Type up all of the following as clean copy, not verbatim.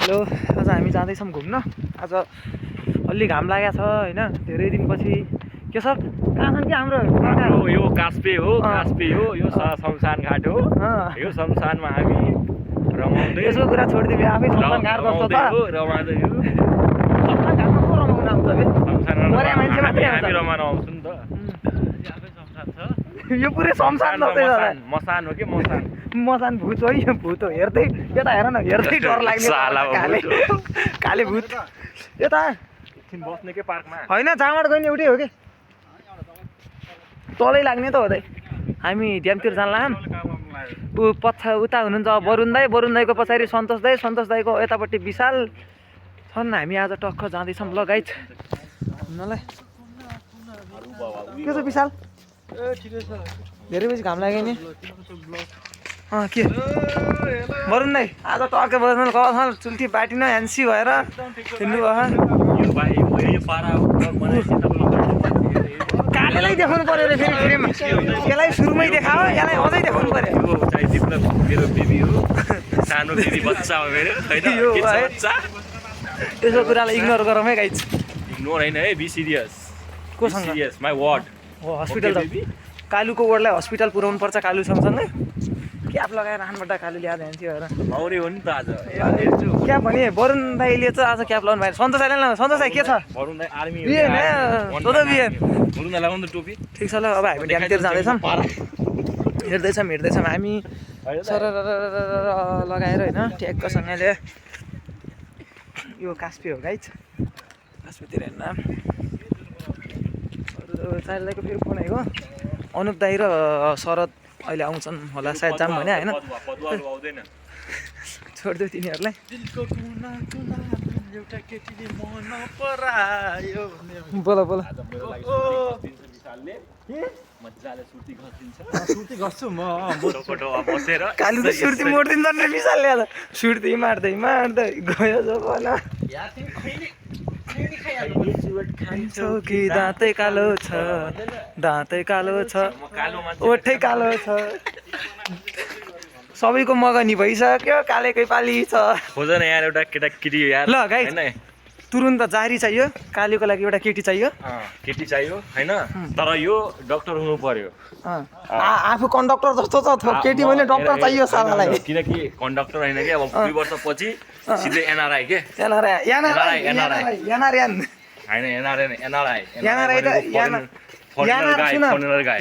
Hello, आज हामी जाँदैछौँ घुम्न। आज अलि घाम लागेको छ होइन, धेरै दिनपछि। के सब कहाँ छन् कि हाम्रो यो कास्पे हो, यो शमशान घाट हो। यो शमशानमा हामी रमाउँदै यसको कुरा छोडिदिए आफै शमशान घाट जस्तो छ। रमाउँदै हो। शमशान घाटमा को रमाउन आउँछ बे? शमशानमा मर्या मान्छे मात्रै आउँछ। हामी रमाउन आउँछौँ नि त। यो पुरै शमशान जस्तै छ। मसान हो कि मसान। मसान भूत हो, यो भूत हो। हेर्दै यता हेर न, हेर्दै डर लाग्ने काले काले भूत। यता बस्ने के पार्कमा होइन, जाँबाट गइने एउटै हो कि तलै लाग्ने त हो त। हामी ड्यामतिर जान लाग्यौँ। ऊ उता हुनुहुन्छ वरुण दाईको पछाडि सन्तोष दाईको यतापट्टि विशाल छन्। हामी आज टक्क जाँदैछौँ ल गाइज घुम्नलाई। के छ विशाल? धेरै बेसी घाम लाग्यो नि। के वरुण दाई आज टक्क बस्नु कहाँ चुल्ठी बाटिन ह्यान्सी भएर हिँड्नु भयो। कालेलाई देखाउनु पर्यो रे फेरि यसलाई सुरुमै देखाओ, यसलाई अझै देखाउनु पर्यो। मेरो बेबी हो, सानो बेबी बच्चा हो मेरो होइन। त्यसो कुरालाई इग्नोर गरौँ है गाइज। इग्नोर होइन है, बी सिरियस। कोसँग? सिरियस माई वार्ड हो हस्पिटल त कालुको वार्डलाई हस्पिटल पुऱ्याउनु पर्छ। कालु सँगसँगै क्याप लगाएर आनबाट कालु ल्याएर जान्थ्यो भएर लौरे हो नि त आज। क्याप भने वरुण दाईले चाहिँ आज क्याप लाउनु भएन। सन्तोष दाईले सन्तोष दाई के छ? वरुण दाई आर्मी हो। वरुण दाई लगाउनु टोपी। ठिक छ ल, अब हामी ड्यामतिर जाँदैछौँ। हेर्दैछौँ हामी सर लगाएर होइन ट्याक्कसँगले। यो कास्पे हो गाइज, कास्पेतिर हेर्न। साइल दाईको फेरि फोन आएको। अनुप दाई र शरद अहिले आउँछन् होला सायद, जाम भने होइन। छोडिदियो तिनीहरूलाई। बोल कालु त सुर्ती मोड्दिन्छ नि विशालले। आज सुर्ती मार्दै गयो जोपन। खान्छौ कि दाँतै कालो छ, ओठै कालो छ। सबैको मगनी भइसक्यो, कालेकै पाली छ। खोज न यार एउटा केटाकेटी यार। ल गाइस तुरुन्त जारी चाहियो, कालीको लागि एउटा केटी चाहियो। केटी चाहियो होइन, तर यो डक्टर हुनु पर्यो। आफू कन्डक्टर जस्तो छ, केटी भने डक्टर चाहियो सालालाई। किनकि कन्डक्टर होइन कि अब 2 वर्षपछि सिधै एनआरआई के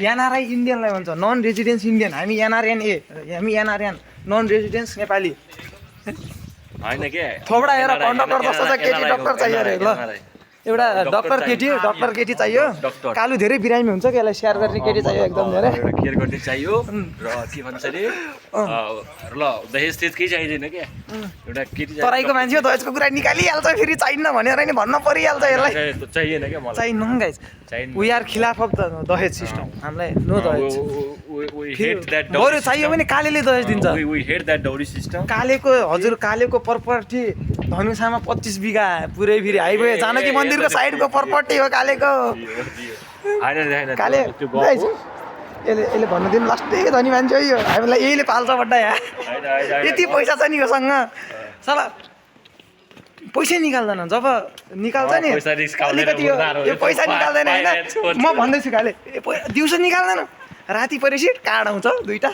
एनआरआई इन्डियनलाई भन्छ, नन रेजिडेन्स इन्डियन। हामी एनआरएन नन रेजिडेन्स नेपाली होइन के। थोबडा हेर कन्डक्टर जस्तो छ, केटी डक्टर चाहियो अरे। ल एउटा डक्टर केटी चाहियो। कालु धेरै बिरामी हुन्छ कि, यसलाई स्याहार गर्ने केटी चाहियो एकदम धेरै। केयर गर्ने चाहियो र के भन्छ अरे ल दहेज तेज केही चाहिँदैन क्या, एउटा केटी तराईको मान्छे हो, दहेजको कुरा निकालिहाल्छ फेरि चाहिन्न भनेर नि भन्न परिहाल्छ यसलाई। चाहिएन क्या मलाई, चाहिन्न गाइस। वी आर खिलाफ अफ द दहेज सिस्टम। हामीलाई नो दहेज। बरु चाहियो भने कालेले दहेज दिन्छ। कालेको प्रपर्टी धनुषामा 25 बिघा पुरै फेरि हाइवे जानकी मन्दिरको साइडको प्रपर्टी हो कालेको। काले यसले भन्नु दिन लास्टै धनी मान्छे हो यो, हामीलाई यहीले पाल्छ बड्डा यहाँ। यति पैसा छ नि योसँग, साला पैसै निकाल्दैन। जब निकाल्छ नि अलिकति यो पैसा निकाल्दैन होइन। म भन्दैछु काले दिउँसो निकाल्दैन, राति परेपछि कार्ड आउँछ 2टा।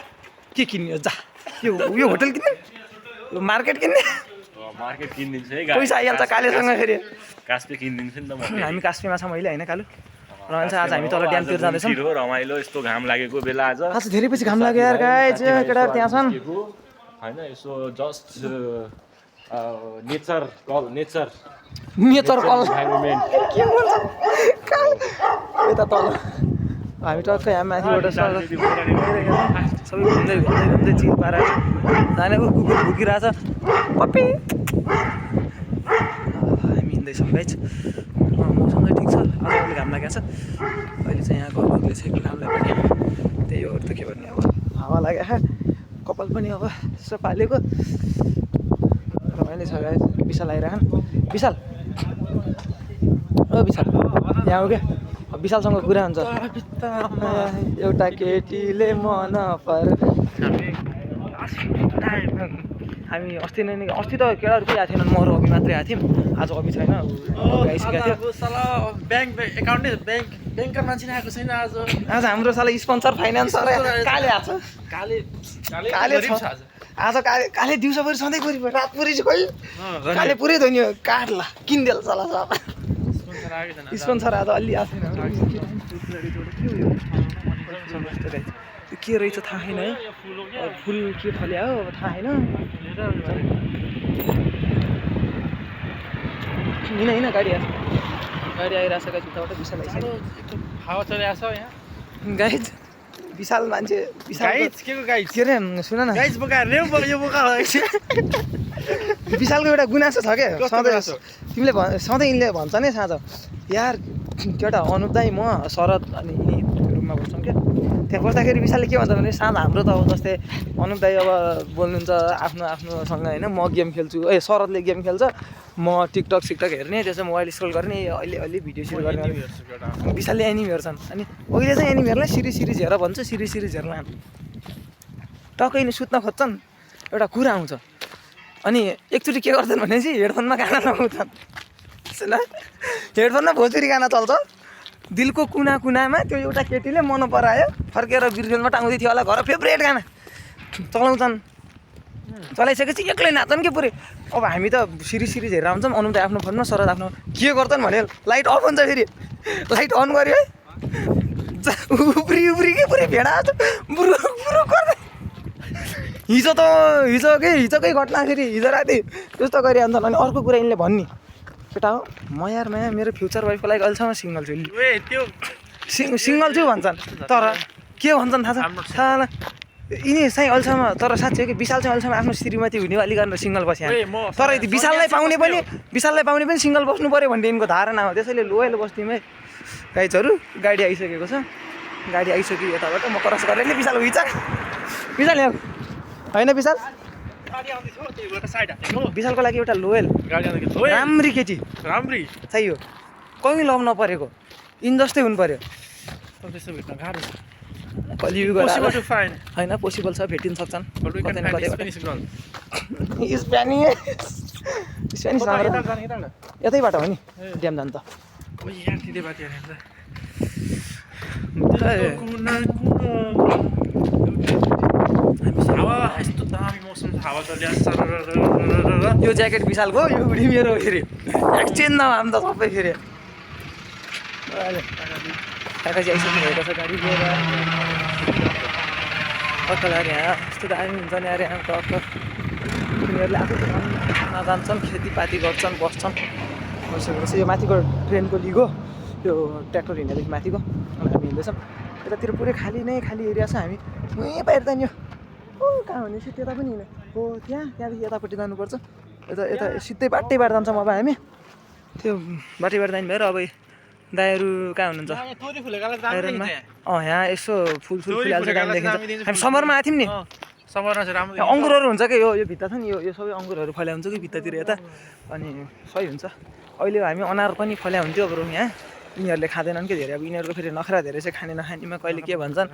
के किन्ने जा, यो होटल किन्ने, मार्केट किन्ने, मार्केट किनिदिन्छु है। पैसा आइहाल्छ कालेसँग फेरि। कास्पे किनिदिन्छु नि त म। हामी कास्पेमा छौँ अहिले होइन कालु। रहन्छ आज हामी तल ड्यामतिर जाँदैछौँ। रमाइलो यस्तो घाम लागेको बेला आज धेरै पछि घाम लाग्यो यार गाइस। केटाहरू त्यहाँ छन् होइन, यसो जस्ट नेचर कल के भन्छ यता तल हामी टक्कै यहाँ माथिबाट सबै घुम्दै चिल पारेर जाने। कुकुर भुकिरहेछ पप्पी। हामी हिँड्दैछौँ गाइस। मौसम चाहिँ ठिक छ, अलि घाम लागेको छ अहिले चाहिँ। यहाँ घरहरूले चाहिँ घाम लाग्यो, त्यही हो त के भन्ने। अब हावा लाग्यो, कपाल पनि अब यसो पालेको रमाइलो छ गाइस। विशाल आइरहन्। विशाल यहाँ हो क्या, विशालसँग कुरा हुन्छ। एउटा केटीले मन पर हामी अस्ति त केटाहरू पनि आएको थिएनन्, म र अभि मात्रै आएको थियौँ। आज अभि छैन, अभि आइसकेको थियो। साला ब्याङ्क एकाउन्टै ब्याङ्कर मान्छे नै आएको छैन आज। आज हाम्रो साला स्पोन्सर फाइनान्सर काले आएको छ। काले छ आज काले दिउँसोभरि सधैँभरि रातभरि चाहिँ खोइ काले पुरै धोनी काट्ला किनिदेला साला स्पोन्सर आज अलि आएको छैन। के रहेछ थाहा छैन है, फुल के फल्या हो अब थाहा छैन। हिँड गाडी आइरहेछ गाइज, उताबाट विशाल आइसक्यो। हावा चलिरहेछ यहाँ गाइज विशाल मान्छे के अरे सुन न विशालको एउटा गुनासो छ क्या सधैँ, तिमीले सधैँ यिनले भन्छ नि साँझ यार केटा अनुप दाई म शरद अनि रुममा बस्छौँ क्या, त्यहाँ बस्दाखेरि विशालले के भन्छ भने साँझ हाम्रो त अब जस्तै अनुप दाई अब बोल्नुहुन्छ आफ्नोसँग होइन, म गेम खेल्छु, शरदले गेम खेल्छ, म टिकटक सिकटक हेर्ने, त्यसो मोबाइल स्क्रोल गर्ने, अहिले भिडियो सुरु गर्ने। विशालले एनिमी हेर्छन् अनि अहिले चाहिँ एनिमीहरूलाई सिरिज हेर भन्छ, सिरिज हेर्न टक्कै नि सुत्न खोज्छन्, एउटा कुरा आउँछ अनि एकचोटि के गर्छन् भने चाहिँ हेडफोनमा गाना लगाउँछन्। सुन हेडफोनमा भोजपुरी गाना चल्छ, दिलको कुनामा त्यो एउटा केटीले मन परायो, फर्केर बिर्खेलमा टाङ्दै थियो होला, घर फेभरेट गाना चलाउँछन्, चलाइसकेपछि एक्लै नाच्छन् कि पुरै। अब हामी त सिरिज हेरेर आउँछौँ, अनुप दाइ आफ्नो फोनमा, शरद आफ्नो के गर्छन् भने लाइट अफ हुन्छ, फेरि लाइट अन गऱ्यो है उब्री के पुरै भेडा बुरु गर्दै हिजोकै घटना, फेरि हिजो राति त्यस्तो गरिहाल्छन्। अनि अर्को कुरा यिनले भन्ने केटा हो म यार मेरो फ्युचर वाइफको लागि अहिलेसम्म सिङ्गल छु, सिङ्गल छु भन्छन्, तर के भन्छन् थाहा छ साला यिनी चाहिँ अहिलेसम्म, तर साँच्चै कि विशाल चाहिँ अहिलेसम्म आफ्नो श्रीमती हुनेवाली गरेर सिङ्गल बस्या, तर विशाललाई पाउने पनि सिङ्गल बस्नु पऱ्यो भन्ने यिनको धारणा हो। त्यसैले लोयल बस्तीमै गाइजहरू गाडी आइसकेको छ, गाडी आइसक्यो यताबाट, म क्रस गरेर नि विशाल विशाल यहाँ होइन विशालको लागि एउटा लोयल राम्री केटी चाहियो, कहीँ लभ नपरेको, इन जस्तै हुनु पऱ्यो। कलियुग होइन पोसिबल छ, भेटिन सक्छन्। स्पेनिस यतैबाट हो नि ड्याम जान्छ त। यो ज्याकेट विशालको, यो उडी मेरो फेरि एक्सचेन्ज नभए त सबै फेरि काका चाहिँ आइसक्नुभएको छ गाडी लिएर। अक्कल अरे यहाँ यस्तो दामी हुन्छ नि अरे यहाँ टक्क, तिनीहरूले आफै जान्छन्, खेतीपाती गर्छन्, बस्छन्। भइसकेपछि यो माथिको ट्रेनको लिगो, यो ट्र्याक्टर हिँडेदेखि माथिको, अनि हामी हिँड्दैछौँ। यतातिर पुरै खाली एरिया छ, हामी यहीँ बाहिर जाने हो कहाँ भनेपछि त्यता पनि हिँड्यो हो, त्यहाँदेखि यतापट्टि जानुपर्छ, यता सिधै बाटै जान्छौँ अब हामी। त्यो बाटै जाने भएर अब दाइहरू कहाँ हुनुहुन्छ यहाँ यसो फुल फुलिहाल्छ, दामी देखिन्छ। हामी समरमा आएको थियौँ नि, अङ्गुरहरू हुन्छ कि यो भित्ता छ नि, यो सबै अङ्गुरहरू फल्या हुन्छ कि भित्तातिर यता, अनि सही हुन्छ। अहिले हामी अनार पनि फल्या हुन्थ्यो, अब यहाँ यिनीहरूले खाँदैनन् कि धेरै, अब यिनीहरूको फेरि नखरा धेरै चाहिँ खाने नखानेमा कहिले के भन्छन्,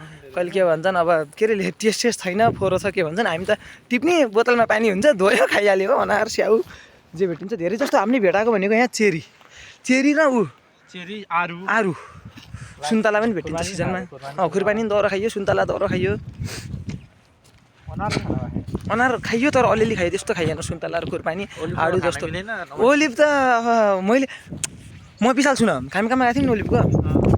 अब के अरे टेस्ट छैन, फोरो छ के भन्छन्। हामी त टिप्ने बोतलमा पानी हुन्छ, धोयो खाइहाल्यो हो, अनार स्याउ जे भेटिन्छ। धेरै जस्तो हामीले भेटाएको भनेको यहाँ चेरी र आरु सुन्तला पनि भेटिन्छ सिजनमा। खुर्पानी पनि दौरा खाइयो, सुन्तला दौरा खाइयो, अनार खाइयो, तर अलिअलि खाइयो, त्यस्तो खाइएन सुन्तला र खुर्पानी आडु जस्तो। ओलिभ त म विशाल सुन हामी कहाँ गएको थियौँ नि ओलिभको,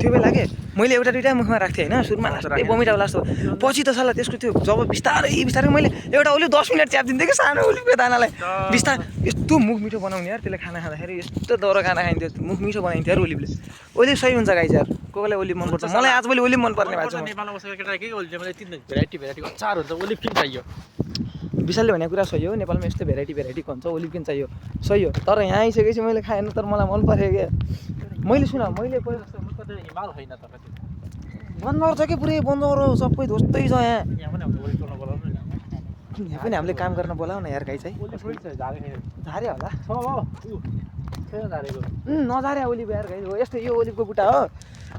त्यो बेला के मैले एउटा दुइटा मुखमा राख्थेँ होइन, सुरुमा लास्टै बमिटा लास्ट, पछि त साला त्यसको त्यो जब बिस्तारै मैले एउटा ओलिभ 10 मिनट च्यापिदिन्थेँ कि सानो ओलिभको दानालाई, बिस्तारै यस्तो मुख मिठो बनाउने यार, त्यसले खाना खाँदाखेरि यस्तो दौरा खाना खाइन्थ्यो, मुख मिठो बनाइन्थ्यो यार ओलिभले। ओलिभ सही हुन्छ गाइज यार, कोहीलाई ओलिभ मनपर्छ, मलाई आज मैले ओलिभ मनपर्ने भएको छ। विशालले भनेको कुरा सही हो, नेपालमा यस्तो भेराइटीको हुन्छ, ओलिभ किन चाहियो सही हो, तर यहाँ आइसकेपछि मैले खाएन, तर मलाई मन पऱ्यो क्या। मैले बन्दर छ कि पुरै बन्दर हो, सबै ध्वस्तै छ यहाँ पनि हामीले काम गर्न बोलाऊ न यार, गाई चाहिँ झारे होला। नझारे ओलिभ यार गाइज हो यस्तो यो ओलिभको बुट्टा हो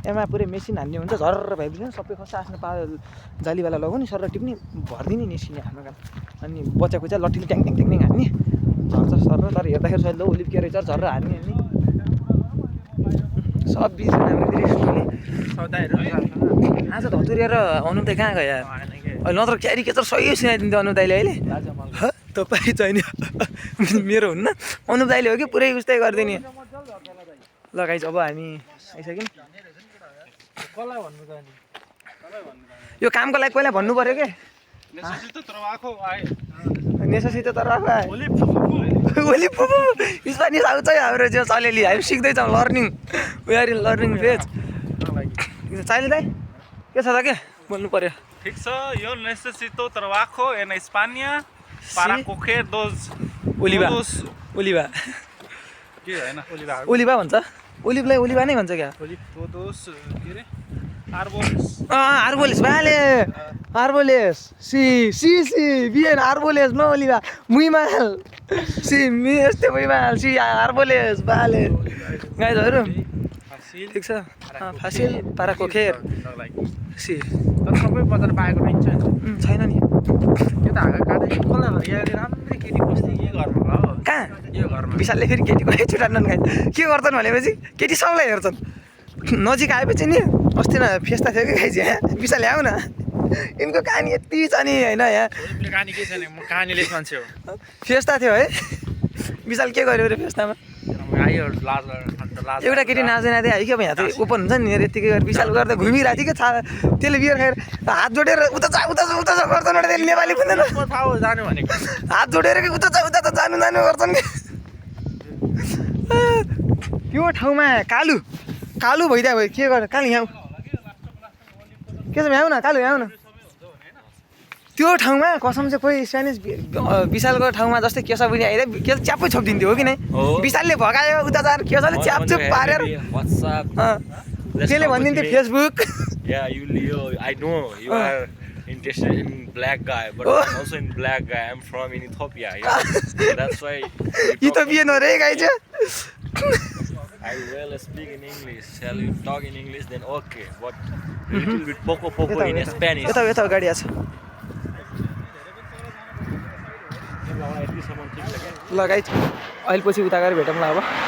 यसमा पुरै मेसिन हान्ने हुन्छ झर्र भइदिन्छ सबै खस्छ आफ्नो जालीवाला लगाउने सर टिप्ने भरिदिने निस्किने हाम्रो काम अनि बच्चा कुच्चा लट्ठीले ट्याङ ट्याङ ट्याङ हान्ने झर्छ सर तर हेर्दाखेरि सहिलो ओलिभ के रहेछ झर्र हान्ने सब बिज हाम्रो आज धतुरिया र अनु त कहाँ गयो अहिले नत्र क्यारिकेचर सही सुनाइदिन्थ्यो अनु दाइले अहिले तपाईँ चाहिँ मेरो हुन्न अनु दाइले हो कि पुरै उस्तै गरिदिने ल गाइज अब हामी आइसक्यौँ यो कामको लागि पहिला भन्नु पऱ्यो के नेसोसितो तर ओली फुपू स्पेनिस आउँछ है हाम्रो जो चलेली हामी सिक्दैछौँ learning we are in learning phase चाइले दाइ के छ त के बोल्नु पऱ्यो ठिक छ यो necesito trabajo en España para coger dos ओलिभा ओलिभा के हैन ओलिभा भन्छ ओलिभलाई ओलिभा नै भन्छ क्या dos के रे árboles आर्बोलेस भाले आर्बोलेस सी सी सी bien आर्बोलेस no ओलिभा मुइमाल सी मी este मुइमाल सी आर्बोलेस भाले गाइजहरु ठिक छ फासिल para coger सी तर सबै बजार पाएको रहन्छ छैन नि त्यो त हाँगा काट्दै कसलाई भन्छ यहाँ राम्रै केटी बस्ती के घरमा हो कहाँ यो घरमा विशालले फेरि केटीको छुटान्नन् गाई के गर्छन् भनेपछि केटी सबलाई हेर्छन् नजिक आएपछि नि अस्ति न फेस्ता थियो कि गाइज यहाँ विशाल आऊ न यिनको कहानी यति छ नि होइन यहाँ कहानी के छैन म कहानीलेस मान्छे हो फेस्ता थियो है विशाल के गर्यो अरे फेस्तामा आयो लाज एउटा केटी नाच्दै नाच्दै आयो कि अब यहाँ त ओपन हुन्छ नि यतिकै गरेर विशाल गर्दा घुमिरहेको थियो कि त्यसले बियर खाएर हात जोडेर उता जा गर्छन् एउटा त्यसले नेपाली बुझ्दैन थाहा हो जानु भनेको हात जोडेर कि उता त जानु गर्छन् कि त्यो ठाउँमा कालु भइदियो भयो के गर कालु यहाँ के छ यहाँ न कालु यहाँ न त्यो ठाउँमा कसम चाहिँ कोही स्पेनिस विशालको ठाउँमा जस्तै केशव पनि आइदियो के च्याप्पै छोपिदिन्थ्यो हो कि नै विशालले भगायो उता जाएर केशवले च्यापचुप पारेर त्यसले भनिदिन्थ्यो Facebook I know you are interested in black guy, but I'm also in black guy. I'm from in Ethiopia. Yeah. That's why. Ethiopian हो रे गाई चाहिँ I will speak in English. Shall you talk in English? Then okay. But a little bit poco in Spanish. यता गाडी आछ ल गाई अहिले पछि उता गएर भेटौँला अब